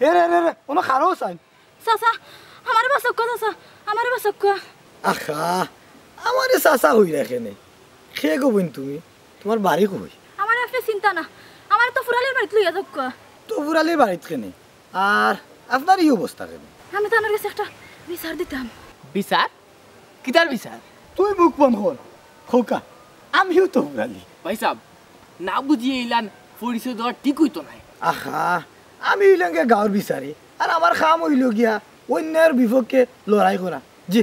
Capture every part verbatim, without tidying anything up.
এ রে রে রে, অনো খাড়াও চাইন। চাচা, আমারে বাঁচাউক্কা চাচা, আমারে বাঁচাউক্কা। আহা, আমারে চাচা কইরায় কেনে? কে গো বইন তুমি? তুমার বাড়ি কই? আমারে আপনে চিনতা না, আমারে তফুর আলীর বাড়িত লইয়া যাউক্কা। তফুর আলীর বাড়িত কেনে? আর আপনার ই অবস্থা কেনে? আমি তানর গেছে একটা বিচার দিতাম। বিচার? কিতার বিচার? তুই মুখ বন্ধ কর। কউক্কা, আমিও তফুর আলী। ভাইসাব, না বুঝিয়া ইলান পরিচয় দেওয়া ঠিক অইতো নায়। আহা, আমি অইলাম গিয়া গাঁওর বিচারি, আর আমার কাম অইলো গিয়া অইন্যায়র বিপক্ষে লড়াই করা। জি,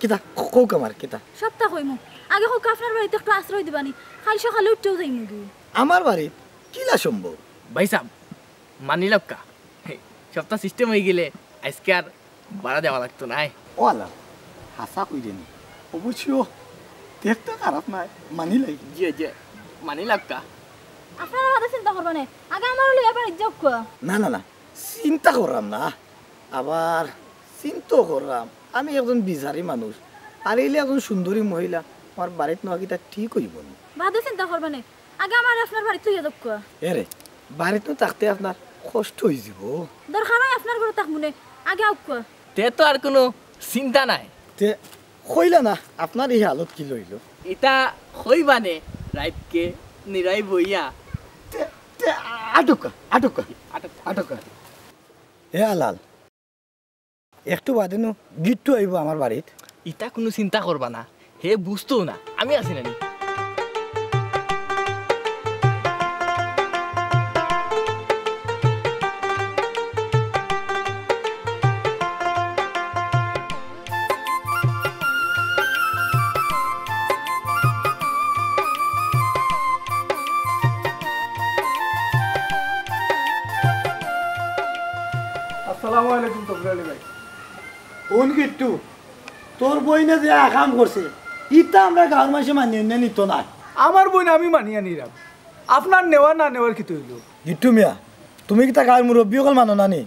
কিতা? ক-, কউক্কা আমারে, কিতা? সবতা কইমু। আগে কউক্কা আপনার বাড়িত একটু আশ্রয় দিবানি, কাইল সকালে উঠিয়াউ যাইমুগি। আমার বাড়িত? কিলা সম্ভব? ভাইসাব, মানিলাউক্কা। সবতা system অইগেলে আইজকে আর ভাড়া দেওয়া লাগতো নায়। ও আল্লাহ, হাছা কইরায়নি। অবশ্য দেখতে খারাপ নায়, মানিলাই। জি, জি, মানিলাউক্কা। আপনারা বাদে চিন্তা করবা নে, আগে আমারে লইয়া বাড়িত যাউক্কা। না, না, না, চিন্তা কররাম না, আবার চিন্তাও কররাম। আমি একজন বিচারি মানুষ, আর এইলে একজন সুন্দরী মহিলা আমার বাড়িত নেওয়া কিতা ঠিক অইবো নি? বাদে চিন্তা করবা নে, আগে আমারে আপনার বাড়িত লইয়া যাউক্কা। এরে, বাড়িত থাকতে আপনার কষ্ট অইযিবো। দরকার অয় আপনার ঘরো থাকমু নে, আগে আউক্কা। তে তো আর কুনু চিন্তা নাই। তে কইলা না, আপনার ই হালত কিলা অইলো? ইতা কইবা নে, রাইতকে নিরাই বইয়া। তে, তে আটকা, আটকা, আটকা। আটকা। এ আলাল, একটু বাদে নু গিট্টু আইবো আমার বাড়িত। ইতা কুনু চিন্তা করবা না, হে বুঝতো না, আমি আছি না নি। আসসালামু আলাইকুম তফুর আলী ভাই। হুন গিট্টু, তোর বইনে যে আকাম করছে, ইতা আমরা গাঁওর মানষে মানিয়া নিতো নায়। আমার বইন আমি মানিয়া নিরাম, আপনার নেওয়া না নেওয়ার কিতা অইলো? গিট্টু মিয়া, তুমি কিতা গাঁওর মুরব্বি অকল মানো না নি?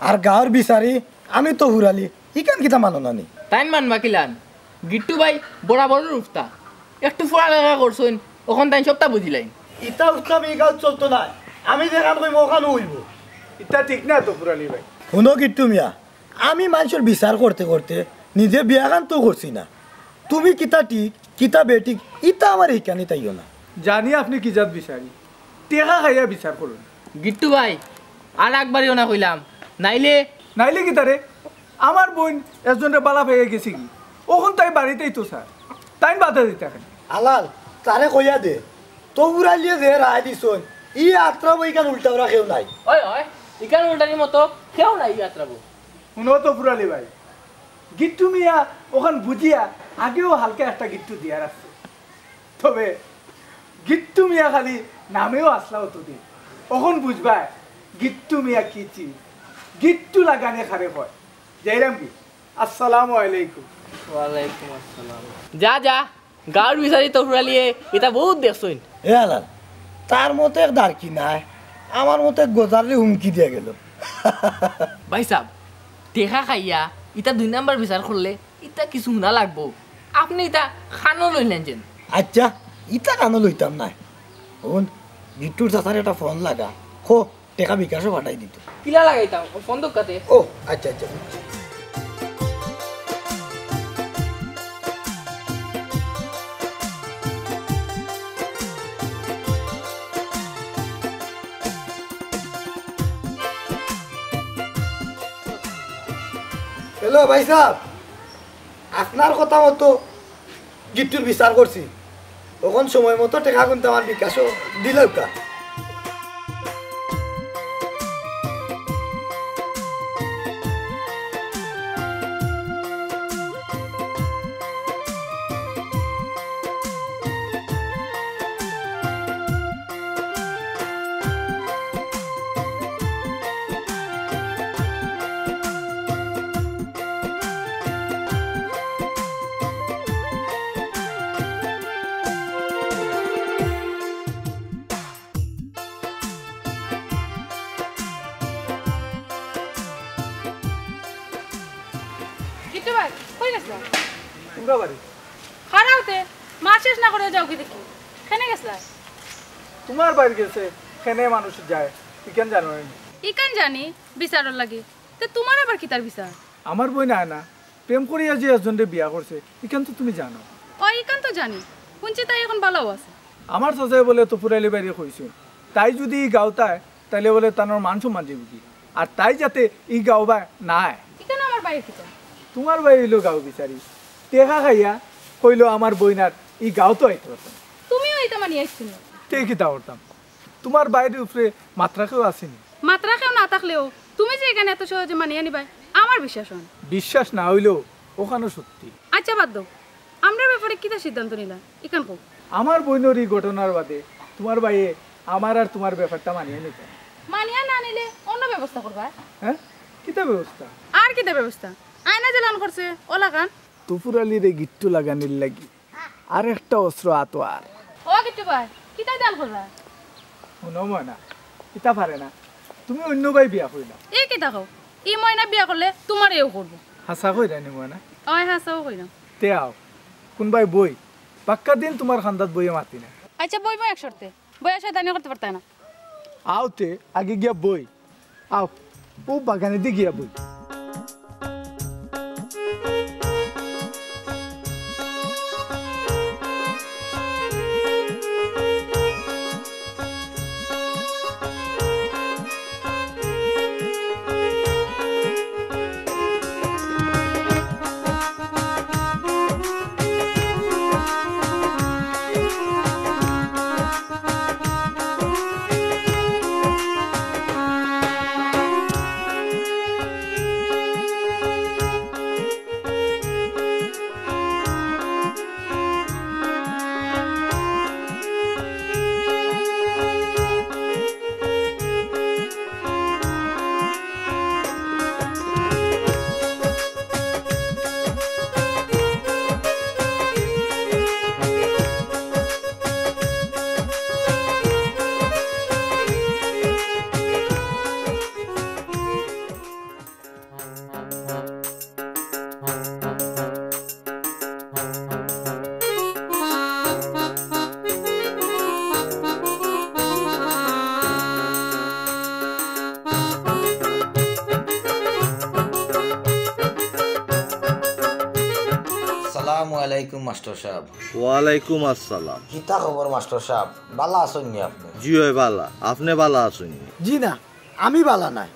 আর গাঁওর বিচারি আমি তফুর আলী, ইখান কিতা মানো না নি? তাইন মানবা কিলান? গিট্টু ভাই বরাবরর উস্তা, একটু পড়ালেখা করছইন, অখন তাইন সবতা বুঝিলাইন। ইতা উস্তামি ই গাঁওত চলতো নায়, আমি যেখান কইমু অখান অইবো। ইতা ঠিক না তফুর আলী ভাই। হুনো গিট্টু মিয়া, আমি মানষর বিচার করতে করতে নিজে বিয়াখান তো করছি না। তুমি কিতা ঠিক, কিতা বেঠিক, ইতা আমারে হিকানিত আইও না। জানি আপনে কি জাত বিচারি, টেকা খাইয়া বিচার করইন। গিট্টু ভাই, আর আকবারিও না কইলাম, নাইলে নাইলে কিতা রে? আমার বইন একজনরে বালা পাইয়া গেছেগি, অখন তাই বাড়িত আইতো চায়, তাইন বাধা দিতা কেনে? আলাল, তারে কইয়া দে, তফুর আলীয়ে যে রায় দিছইন, ই আত্রাবো ইখান উল্টাওরা কেউ নাই। ওই, ওই, ইখান উল্টানির মতো কেউ নাই ই আত্রাবো। হুনো তফুর আলী ভাই, গিট্টু মিয়া অখান বুঝিয়া আগেও হালকা একটা গিট্টু দিয়া রাখছে। তবে গিট্টু মিয়া খালি নামেও আছলা অতদিন। অখন বুঝবায় গিট্টু মিয়া কি চিজ, গিট্টু লাগানে কারে কয়। যাইরাম গি, আসসালামু আলাইকুম। ওয়ালাইকুম আসসালাম। যা, যা, গাঁওর বিচারি তফুর আলীয়ে ইতা বউত দেখছইন। এ আলাল, তার মতো এক দারকি নাই, আমার মতো এক গজাররে হুমকি দিয়া গেলো। ভাইসাব, টেকা খাইয়া ইতা দুই নাম্বার বিচার করলে ইতা কিছু হুনা লাগবো। আপনে ইতা কানো লইলেন যেন। আইচ্ছা, ইতা কানো লইতাম নায়। হুন, গিট্টুর চাচারে একটা ফোন লাগা। কো, টেকা বিকাশো পাঠাই দিতো। কিলা লাগাইতাম? ও ফোন দোকাতে। ও, আইচ্ছা, আইচ্ছা, বুঝছি। হ্যালো ভাইসাব, আপনার কথা মতো গিট্টুর বিচার করছি। অখন সময় মতো টেকা কিন্তু আমার বিকাশো দিলাউক্কা। গিট্টু ভাই, কই গেছলা? তুমরা বাড়ি। খাড়াও তে, মাত শেষ না করিয়া যাওগি দেখি। কেনে গেছলা? তুমার বাড়ি গেছে, কেনে মানুষ যায়, ইখান জানো নি? ইখান জানি বিচারর লাগি, তে তুমার আবার কিতার বিচার? আমার বইন আয়না প্রেম করিয়া যে একজনরে বিয়া করছে, ইখান তো তুমি জানো। ও, ইখান তো জানি, হুনছি তাই এখন ভালাউ আছে। আমার চাচায় বুলে তফুর আলী ভাইরে কইছইন, তাই যুদি ই গাঁওত আয়, তাইলে বুলে তানর মান সম্মান যাইবোগি, আর তাই যাতে ই গাঁওবায় না আয়। ইখানো আমার ভাইর কিতা? তুমার ভাই অইলো গাঁও বিচারি, টেকা খাইয়া কইলো আমার বইন আর ই গাঁওত আইতো পারতো না। তুমিও ইতা মানিয়া আইছো না। তে কিতা করতাম? তুমার ভাইর উপরে মাত রাখেও আছে নি। মাত রাখেও না থাকলেও তুমি যে ইখান এত সহজে মানিয়া নিবায়, আমার বিশ্বাস অয় না। বিশ্বাস না অইলেও অখানও সত্যি। আইচ্ছা, বাদ দেও, আমরার ব্যাপারে কিতা সিদ্ধান্ত নিলা, ইখান কও। আমার বইনর ই ঘটনার বাদে তুমার ভাইয়ে আমার আর তুমার ব্যাপারটা মানিয়া নিতা। মানিয়া না নিলে অন্য ব্যবস্থা করবায়। হে, কিতা ব্যবস্থা? আর কিতা ব্যবস্থা? আয়না যেলান করছে, অলাখান। তফুর আলীরে গিট্টু লাগানির লাগি আরেকটা অস্ত্র আতো আর। ও গিট্টু ভাই, কিতা দান করবা? হুনো ময়না, ইতা পারে না, তুমি অন্য বায় বিয়া করিলাও। ই কিতা কও? ই ময়না বিয়া করলে তুমারেও করবো। হাছা কইরায় নি ময়না? অয়, হাছাউ কইরাম। তে আও, কুনবায় বই, বাক্কা দিন তুমার কান্দাত বইয়া মাতি না। আইচ্ছা, বইমু এক শর্তে, বইয়া শয়তানি করতে পারতায় না। আও তে, আগে গিয়া বই। আও, অউ বাগানেদি গিয়া বই। আসসালামু আলাইকুম মাস্টার সাব। ওয়ালাইকুম আসসালাম। কিতা খবর মাস্টার সাব? বালা আছইন নি আপনে? জি অয় বালা, আপনে বালা আছইন নি? জি না, আমি বালা নায়,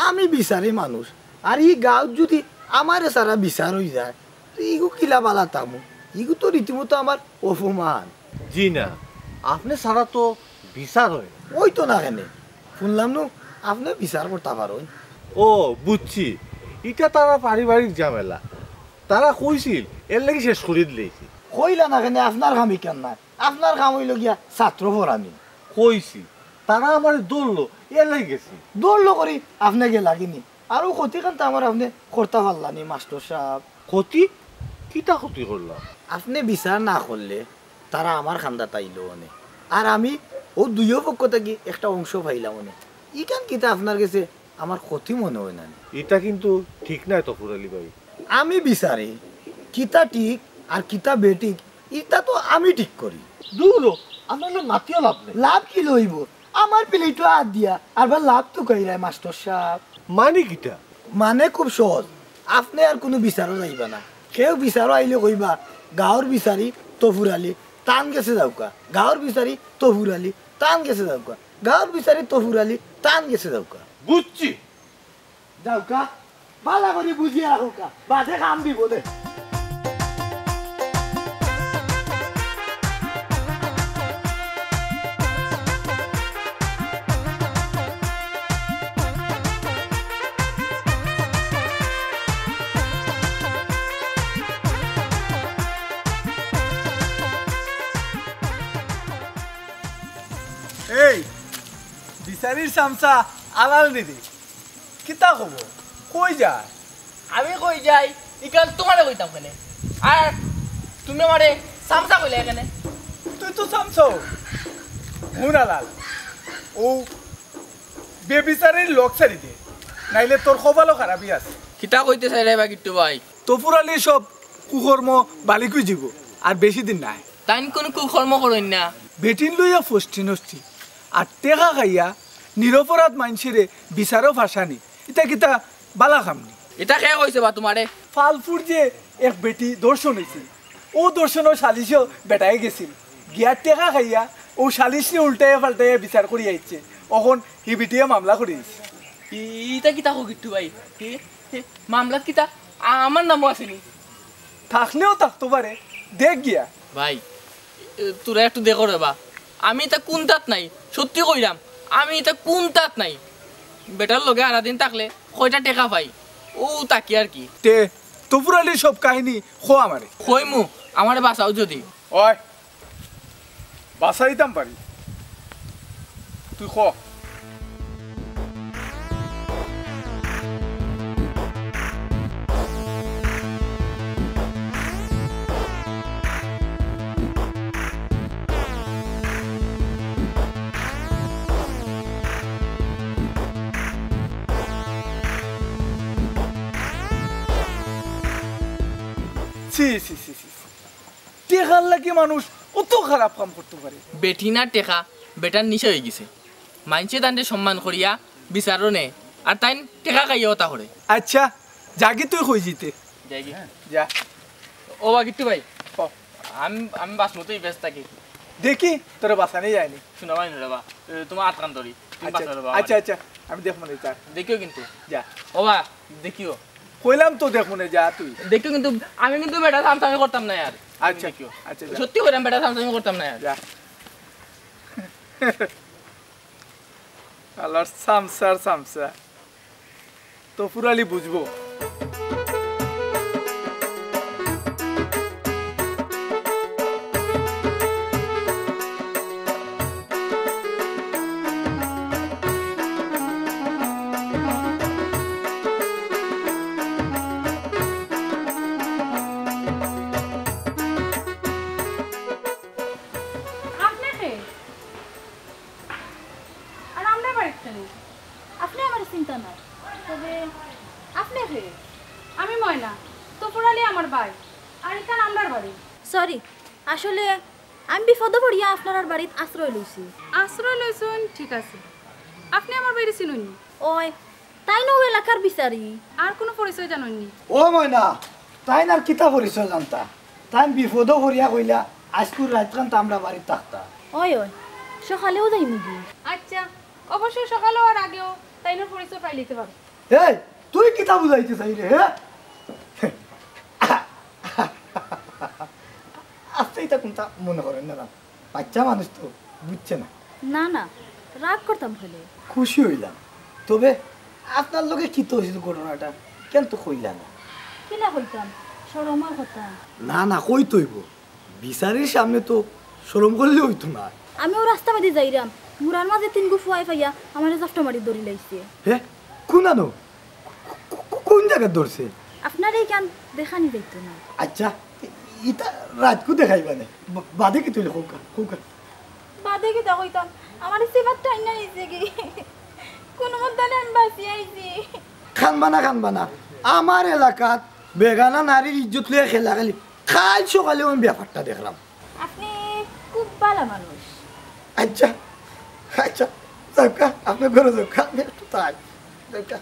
আমি বিচারি মানুষ। আর ই গাঁওত যুদি আমারে ছাড়া বিচার অইযায়, তে ইগু কিলা বালা থাকমু? ইগু তো রীতিমতো আমার অপমান। জি না, আপনে ছাড়া তো বিচার অয় না। অইতো না কেনে? হুনলাম নু আপনে বিচার করতা পারইন। ও, বুঝছি, ইটা তারার পারিবারিক ঝামেলা। তারা কইছিল, এরলাগি শেষ করি দিলাইছি। কইলা না কেনে? আপনার কাম ইখান নায়, আপনার কাম অইলো গিয়া ছাত্র পড়ানি। কইছি, তারা আমারে ধরলো, এরলাগি গেছি। ধরলো করি আপনে গেলাগি নি? আর অউ ক্ষতিখান তো আমার আপনে করতা পারলা নি মাস্টার সাব। ক্ষতি? কিতা ক্ষতি করলাম? আপনে বিচার না করলে তারা আমার কান্দাত আইলো অনে, আর আমি অউ দুইও পক্ষ থাকি একটা অংশ পাইলাম অনে। ইখান কিতা আপনার গেছে আমার ক্ষতি মনে অয় না নি? ইটা কিন্তু ঠিক নায় তফুর আলী ভাই। আমি বিচারি, কিতা ঠিক আর কিতা বেঠিক, ইটা তো আমি ঠিক করি। দুরো, আপনার লগে মাতিয়া লাভ নাই। লাভ কিলা অইবো? আমার প্লেটো আত দিয়া আরবার লাভ তুকাইরায় মাস্টার সাব। মানে কিতা? মানে খুব সহজ, আপনে আর কুনু বিচারো যাইবা না। কেউ বিচারো আইলে কইবা, "গাঁওর বিচারি তফুর আলী, তান গেছে যাউক্কা। গাঁওর বিচারি তফুর আলী, তান গেছে যাউক্কা। গাঁওর বিচারি তফুর আলী, তান গেছে যাউক্কা।" বুঝছি। যাউক্কা, বালা করি বুঝিয়া রাখউক্কা, বাদে কাম দিবো নে। এই, বিচারির চামচা আলাল নি রে? কিতা খবর? কই যায়? আমি কই যাই, ইখান তুমারে কইতাম কেনে? আর তুমি আমারে চামচা কইলায় কেনে? তুই তো চামচা। হুন আলাল, অউ বেবিচারির লগ ছাড়ি দে, নাইলে তোর কপালো খারাপি আছে। কিতা কইতে চাইরায় বা গিট্টু ভাই? তফুর আলীর সব কুকর্ম বালিক অইযিবো, আর বেশি দিন নাই। তাইন কুনু কুকর্ম করইন না। বেটিন লইয়া ফষ্টি নষ্টি, আর টেকা খাইয়া নিরপরাধ মানষরে বিচারো ফাঁসানি, ইতা কিতা বালা কাম নি? ইতা কে কইছে বা তুমারে? ফালপুর যে এক বেটি ধর্ষণ অইছিল, অউ ধর্ষণর সালিশো বেটায় গেছিল, গিয়া টেকা খাইয়া অউ সালিশরে উল্টাইয়া পাল্টাইয়া বিচার করি আইছে। অখন হি বেটিয়ে মামলা করি দিছে। ই-, ইতা কিতা কও গিট্টু ভাই? হি, হি, মামলাত কিতা আ-, আমার নামও আছে নি? থাকলেও থাকতো পারে, দেখ গিয়া। ভাই, এ, তোরা একটু দেখো রে বা, আমি ইতা কুন্তাত নাই, সত্যি কইরাম, আমি ইতা কুন্তাত নাই। বেটার লগে হারাদিন থাকলে কয়টা টেকা পাই, অউ থাকি আর কি। তে, তফুর আলীর সব কাহিনী ক আমারে। কইমু, আমারে বাঁচাও যদি। ওই, বাঁচাইতাম পারি, তুই ক। ছি, ছি, ছি, ছি, ছি। টেকার লাগি মানুষ অত খারাপ কাম করতো পারে? বেটি না টেকা, বেটার নিশা অইগেছে। মাইনষে তানরে সম্মান করিয়া বিচারো নে, আর তাইন টেকা খাইয়া অতা করে। আচ্ছা, যাগি তুই কই যিতে। যাইগি। যা। ও বা গিট্টু ভাই, ক। আমি, আমি বাঁচমু তো ই বেশ থাকি। দেখি, তোরে বাঁচানি যায়নি। শুনো ভাই, রে বা, এ, তুমার আতখান ধরি। তুমি আচ্ছা, বাঁচাও রে বা আচ্ছা, আমারে। আচ্ছা, আমি দেখমু নে, যা। দেখিও কিন্তু। যা। ও বা, দেখিও। কইলাম তো দেখমু নে, যা তুই। দেখিও কিন্তু, আমি কিন্তু বেটা চামচামি করতাম না আর। আচ্ছা, দেখিও। আচ্ছা, যা। সত্যি কইরাম, বেটা চামচামি করতাম না আর। যা। আল্লাহর চামচার চামচা। তফুর আলী বুঝবো। আপনি কে? আর আমরার বাড়িত কেনে? আপনে আমারে চিনতা নায়। তবে আপনে কে? আমি ময়না। তফুর আলী আমার ভাই। আর ইখান আমরার বাড়ি। Sorry, আসলে আমি বিপদো পড়িয়া আপনারার বাড়িত আশ্রয় লইছি। আশ্রয় লইছইন, ঠিক আছে। আপনে আমার ভাইরে চিনইন নি? ওই, তাইন অউ এলাকার বিচারি। আর কুনু পরিচয় জানইন নি? ও ময়না, তাইন আর কিতা পরিচয় জানতা? তাইন বিপদো পড়িয়া কইলা, আইজকুর রাইতখান তা আমরার বাড়িত থাকতা। ওই, ওই, সকালেউ যাইমুগি। আচ্ছা, অবশ্য সকালেও আর আগেও তাইনর পরিচয় পাইলিতে পারো। এই, তুই কিতা বুঝাইতে চাইরে, হে? আস্তে ইতা কুন্তা মনে করেন না, না। বাইচ্চা মানুষ তো, বুঝছে না। না, না, রাগ করতাম কেনে? খুশি অইলাম। তবে আপনার লগে কিতা অইছিল ঘটনাটা, কেনে তো কইলা না? কিলা কইতাম, শরমর কথা। না, না, কইতে অইবো। বিচারির সামনে তো শরম করলে অইতো না। আমি অউ রাস্তা বাদি যাইরাম, মুরার মাঝে তিনগু ফুয়ায় পাইয়া আমারে জাপটা মারি ধরিলাইছে। হে? কুনানো? কু-, কু-, কুন জাগাত ধরছে? আপনারে ইখান দেখানি যাইতো না। আচ্ছা, ইতা রাইতকু দেখাইবা নে। বা-, বাদে কিতা অইলো কউক্কা, কউক্কা। বাদে কিতা কইতাম, আমারে সিবাত টাইনা নিছে গি। কুনুমতে আমি বাঁচি আইছি। কানবা না, কানবা না। আমার এলাকাত বেগানা নারীর ইজ্জত লইয়া খেলাখেলি। কাইল সকালেউ আমি ব্যাপারটা দেখরাম। আপনে খুব ভালা মানুষ। আচ্ছা, আচ্ছা, যাউক্কা, আপনে ঘরো যাউক্কা, আমি একটু তাই। যাউক্কা।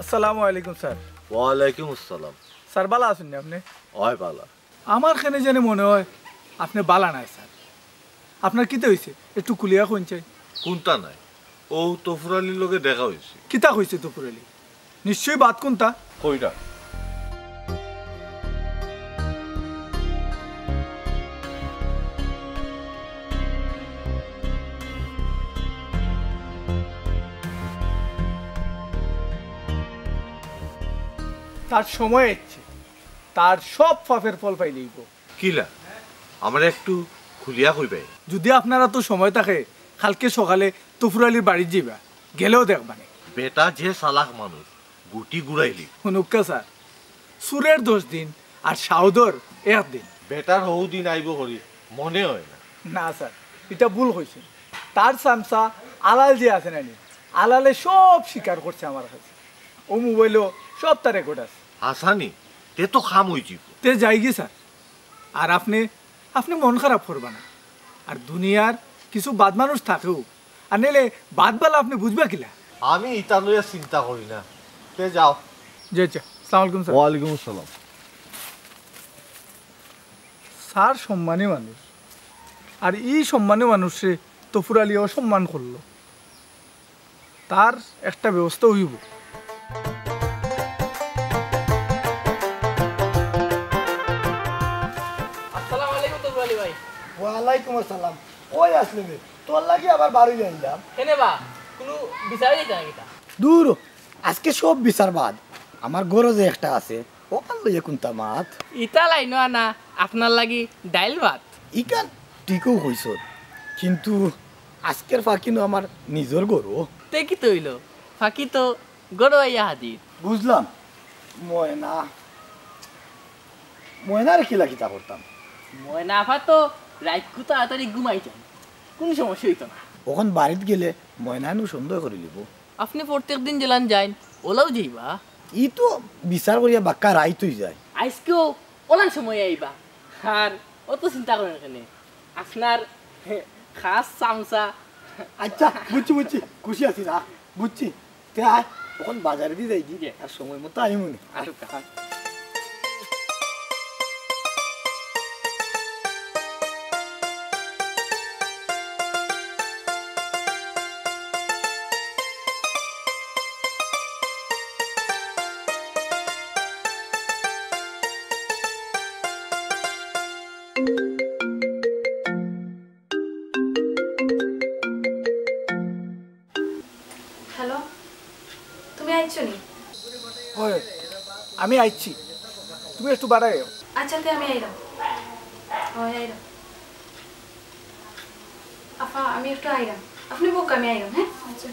আসসালামু আলাইকুম স্যার। ওয়ালাইকুম আসসালাম। স্যার, ভালা আছইন নি আপনে? অয় ভালা। আমার কেনে জানি মনে অয় আপনে ভালা নাই স্যার। আপনার কিতা অইছে? একটু খুলিয়া কইন চাই। কুন্তা নাই, অউ তফুর আলীর লগে দেখা অইছে। কিতা কইছে তফুর আলী? নিশ্চয়ই বাদ কুন্তা। কইরা। তার সময় আইছে, তার সব পাপের ফল পাইলাইবো। কিলা? আমারে একটু খুলিয়া কইবায়। যুদি আপনার আতো সময় থাকে, কাইলকে সকালে তফুর আলীর বাড়িত যাইবা, গেলেও দেখবানে। বেটা যে চালাক মানুষ, গুটি ঘুরাইলি। হুনুক্কা স্যার, চুরের দশ দিন, আর সাউদর একদিন। বেটার হউ দিন আইবো করি মনে অয় না। না স্যার, ইটা ভুল কইছইন। তার চামচা আলাল যে আছে নানি, আলালে সব স্বীকার করছে আমার কাছে। অউ মোবাইলো সবতা রেকর্ড আছে। হাছানি? তে তো কাম অইযিবো। তে যাইগি স্যার। আর আপনে, আপনে মন খারাপ করবা না। আর দুনিয়ার কিছু বাদ মানুষ থাকেও, আর নাইলে বাদ বালা আপনে বুঝবা কিলা? আমি ইতা লইয়া চিন্তা করি না। তে যাও। জি আচ্ছা, আসসালামু আলাইকুম স্যার। ওয়ালাইকুম আসসালাম। স্যার সম্মানী মানুষ, আর ই সম্মানী মানুষরে তফুর আলী অসম্মান করলো। তার একটা ব্যবস্থা অইবো। আসসালামু আলাইকুম তফুর আলী ভাই। ওয়ালাইকুম আসসালাম। কই আছলে বে? তোর লাগি আবার বারই আইলাম। কেনে বা? কুনু বিচারে যাইতা না কিতা? দূর, আজকে সব বিচার বাদ। আমার ঘরো যে একটা আছে, অখান লইয়া কুন্তা মাত। ইতা লাইনো আনা, আপনার লাগি ডাইল ভাত। ইখান ঠিকউ কইছস, কিন্তু আজকের ফাকিনও আমার নিজর ঘরো। তে কিতা অইলো? ফাকি তো ঘরো আইয়া হাজির। বুঝলাম। ময়না, ময়নারে কিলা কিতা করতাম? ময়না আফা তো রাইতকু তাড়াতাড়ি ঘুমাই যাইন, কুনু সমস্যা অইতো না। অখন বাড়িত গেলে ময়নায় নু সন্দেহ করিলিবো। আপনে প্রত্যেক দিন যেলান যাইন, অলাউ যাইবা। ই তো বিচার করিয়া বাক্কা রাইত অইযায়। আইজকেও অলান সময় আইবা। আর অত চিন্তা করইন কেনে? আপনার খাস চামচা। আচ্ছা, বুঝছি, বুঝছি, খুশি আছি না, বুঝছি। তে আয়, অখন বাজারেদি যাইগি, জি। আর সময় মতো আইমুনে। আচ্ছা। হ্যালো, তুমি আইছো নি? অয়, আমি আইছি, তুমি একটু বাড়াই আও। আচ্ছা, তে আমি আইরাম। অয়, আইরাম। আফা, আমি একটু আইরাম, আপনে বউক্কা, আমি আইরাম, হ্যাঁ? আচ্ছা।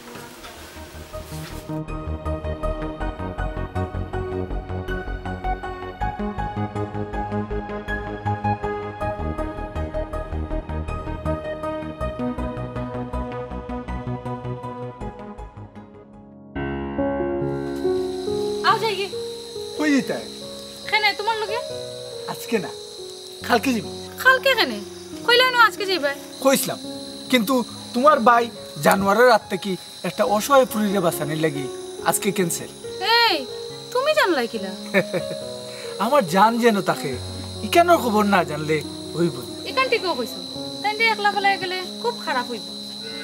আও যাইগি। কই যাইতায়? কেনে, তুমার লগে? আজকে না, কালকে যাইমু। কালকে কেনে? কইলায় নু আজকে যাইবায়। কইছলাম, কিন্তু তুমার ভাই জানোয়ারর আত থাকি একটা অসহায় ফুরিরে বাঁচানির লাগি আজকে cancel। এই, তুমি জানলায় কিলা? আমার জান যেনো থাকে, ইখানর খবর না জানলে অইবো নি। ইখান ঠিকউ কইছো, তাইনরে একলা ফালাইয়া গেলে খুব খারাপ অইবো।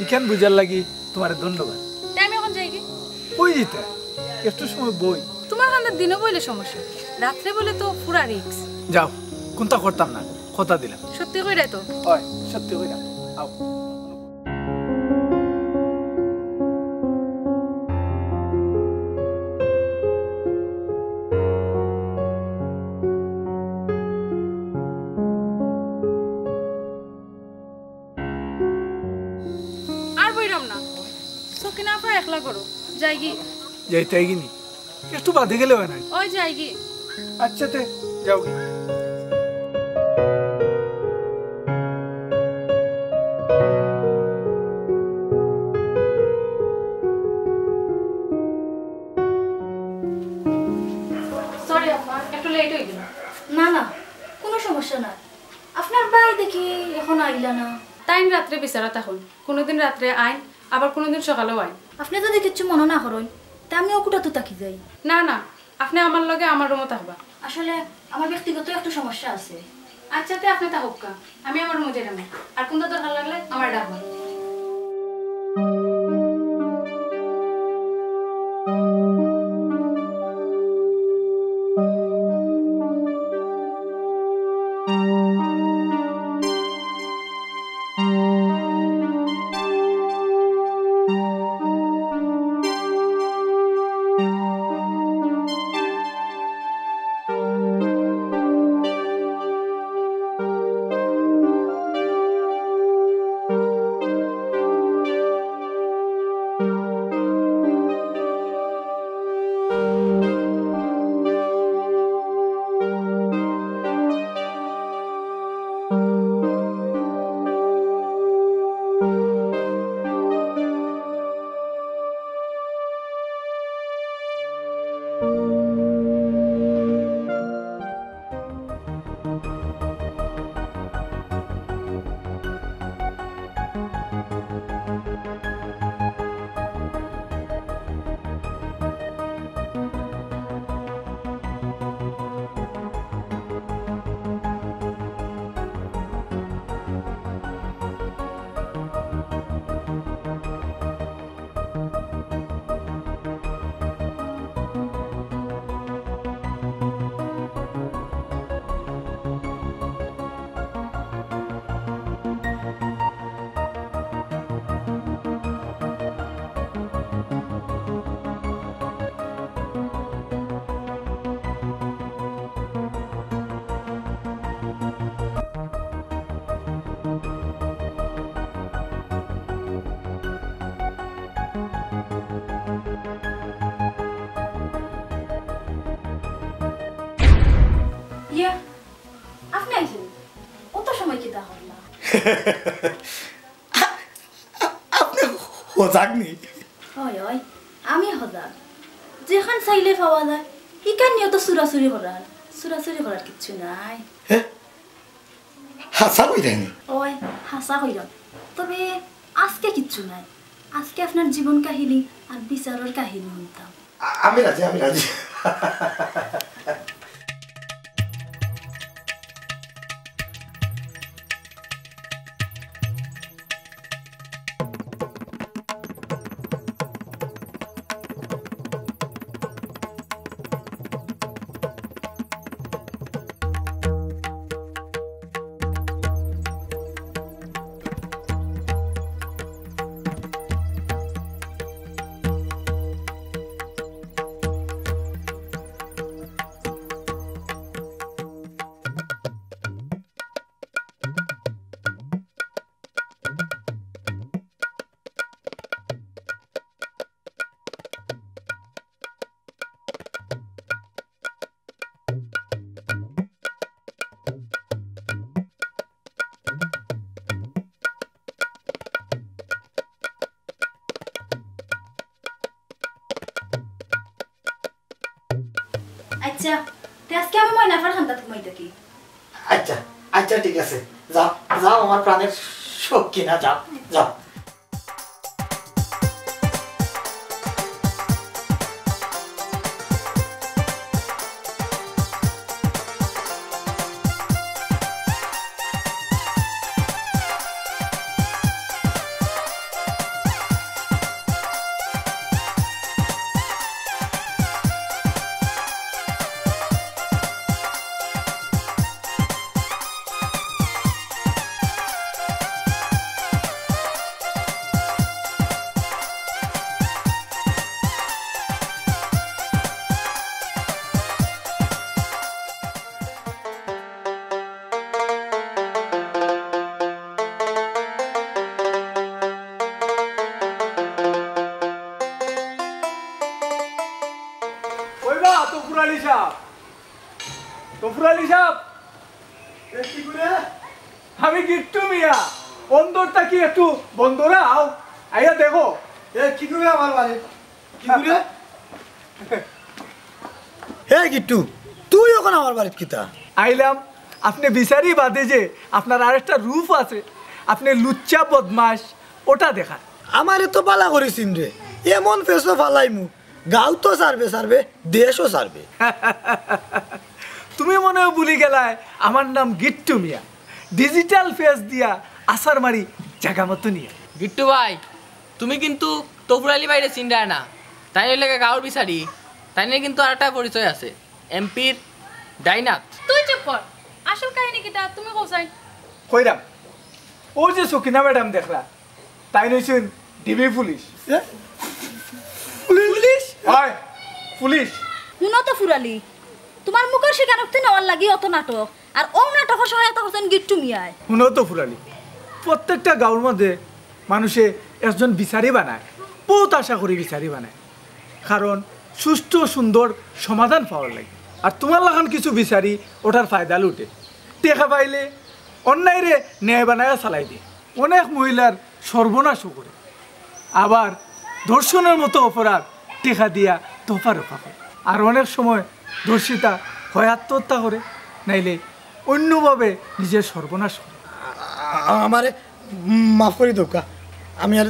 ইখান বুঝার লাগি তুমারে ধন্যবাদ। তে আমি অখন যাইগি। কই যাইতায়? একটু সময় বই। তুমার কান্দাত দিনো বইলে সমস্যা, রাত্রে বইলে তো পুরা risk। যাও, কুন্তা করতাম না, কথা দিলাম। সত্যি কইরায় তো? অয়, সত্যি কইরাম। আও। আর বইরাম না, সকিনা আফা একলা করো, যাইগি। যাইতায়গি নি? একটু বাদে গেলে অয় না? অয় যাইগি। আচ্ছা তে, যাওগি। Sorry আফা, একটু late অই গেল। না না, কুনু সমস্যা না। আপনার ভাই দেখি অখনো আইলা না। তাইন রাত্রে বিচারা থাকইন, কুনুদিন রাত্রে আইন, আবার কুনুদিন সকালেও আইন। আপনে যুদি কিচ্ছু মনো না করইন, তে আমি অউ কুটাত থাকি যাই। না না, আপনে আমার লগে আমার রুমো থাকবা। আসলে আমার ব্যক্তিগত একটু সমস্যা আছে। আচ্ছা, তে আপনে থাকউক্কা, আমি আমার রুমো যাইরাম। আর কুনতা দরকার লাগলে আমারে ডাকবা। আপনে হজাগ নি? অয়, অয়, আমি হজাগ। যেখান চাইলে পাওয়া যায়, ইখান নিয়া তো চুরাচুরি করার, চুরাচুরি করার কিচ্ছু নাই। হে? হাছা কইরায় নি? অয়, হাছা কইরাম। তবে আজকে কিচ্ছু নাই। আজকে আপনার জীবন কাহিনী আর বিচারর কাহিনী হুনতাম। আ-, আমি রাজি, আমি রাজি। আচ্ছা, তে আজকে আমি ময়না আফার খান্দাত ঘুমাই থাকি। আচ্ছা, আচ্ছা, ঠিক আছে। যাও, যাও, আমার প্রাণের সখিনা, যাও, যাও। ওই বা, তফুর আলী সাহেব। তফুর আলী সাহেব। এ, কি করে? আমি গিট্টু মিয়া। অন্দর থাকি একটু বন্দরা আও। আইয়া দেখো। এ, কি করে আমার বাড়ি? কি করে? হে গিট্টু, তুই অখন আমার বাড়িত কিতা? আইলাম, আপনে বিচারি বাদে যে আপনার আরেকটা রূপ আছে, আপনে লুচ্চা বদমাশ, ওটা দেখার। আমারে তো বালা করি চিনরে, এমন ফেসো ফালাইমু, গাঁও তো ছাড়বে ছাড়বে, দেশও ছাড়বে। তুমি মনে হয় ভুলি গেলায়, আমার নাম গিট্টু মিয়া। ডিজিটাল ফেস দিয়া আছাড় মারি জাগা মতো নিয়া। গিট্টু ভাই, তুমি কিন্তু তফুর আলী ভাইরে চিনরায় না। তাইন অইলা গি গাঁওর বিচারি, তাইনর কিন্তু আরেকটা পরিচয় আছে, এমপির ডাইনাত। তুই চুপ কর, আসল কাহিনী কিতা তুমি কও চাই। কইরাম, অউ যে সকিনা ম্যাডাম দেখলা, তাইন অইছইন ডিবি পুলিশ। এ? পুলিশ? অয়, পুলিশ। হুনো তফুর আলী, তুমার মুখর শিকারোক্তি নেওয়ার লাগি অত নাটক। আর অউ নাটকর সহায়তা করছইন গিট্টু মিয়ায়। হুনো তফুর আলী, প্রত্যেকটা গাঁওর মাঝে মানুষে একজন বিচারি বানায়, বউত আশা করি বিচারি বানায়, কারণ সুষ্ঠু সুন্দর সমাধান পাওয়ার লাগি। আর তুমার লাখান কিছু বিচারি ওটার ফায়দা লুটে, টেকা পাইলে অন্যায়রে ন্যায় বানায়া চালাই দে, অনেক মহিলার সর্বনাশও করে। আবার ধর্ষণের মতো অপরাধ টেকা দিয়া দফা রফা করে। আর অনেক সময় ধর্ষিতা হয় আত্মহত্যা করে, নাইলে অন্যভাবে নিজের সর্বনাশ করে। আ-, আমারে মাফ করি দেউক্কা, আমি আর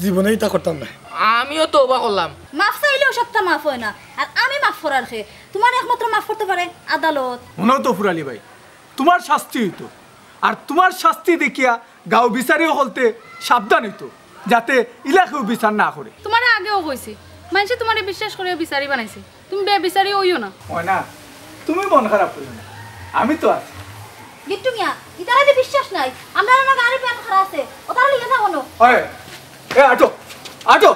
জীবনে ইতা করতাম না। আমিও তওবা করলাম। মাফ চাইলেও সবটা মাফ অয় না, আর আমি মাফ করার কে? তুমারে একমাত্র মাফ করতে পারে আদালত। হুনো তফুর আলী ভাই, তুমার শাস্তি অইতো, আর তুমার শাস্তি দেখিয়া গাঁও বিচারি অকলতে সাবধান অইতো, যাতে ইলা কেউ বিচার না করে। তুমারে আগেও কইছি, মাইনষে তুমারে বিশ্বাস করিয়া বিচারি বানাইছে, তুমি বেবিচারি অইও না। অয় না, তুমি মন খারাপ করিও না, আমি তো আছি। গিট্টু মিয়া, ইতারে দি বিশ্বাস নাই, আমরার গাড়ি প্যান খাড়া আছে, অতারে লইয়া যাও অনো। অয়, এ আটো, আটো।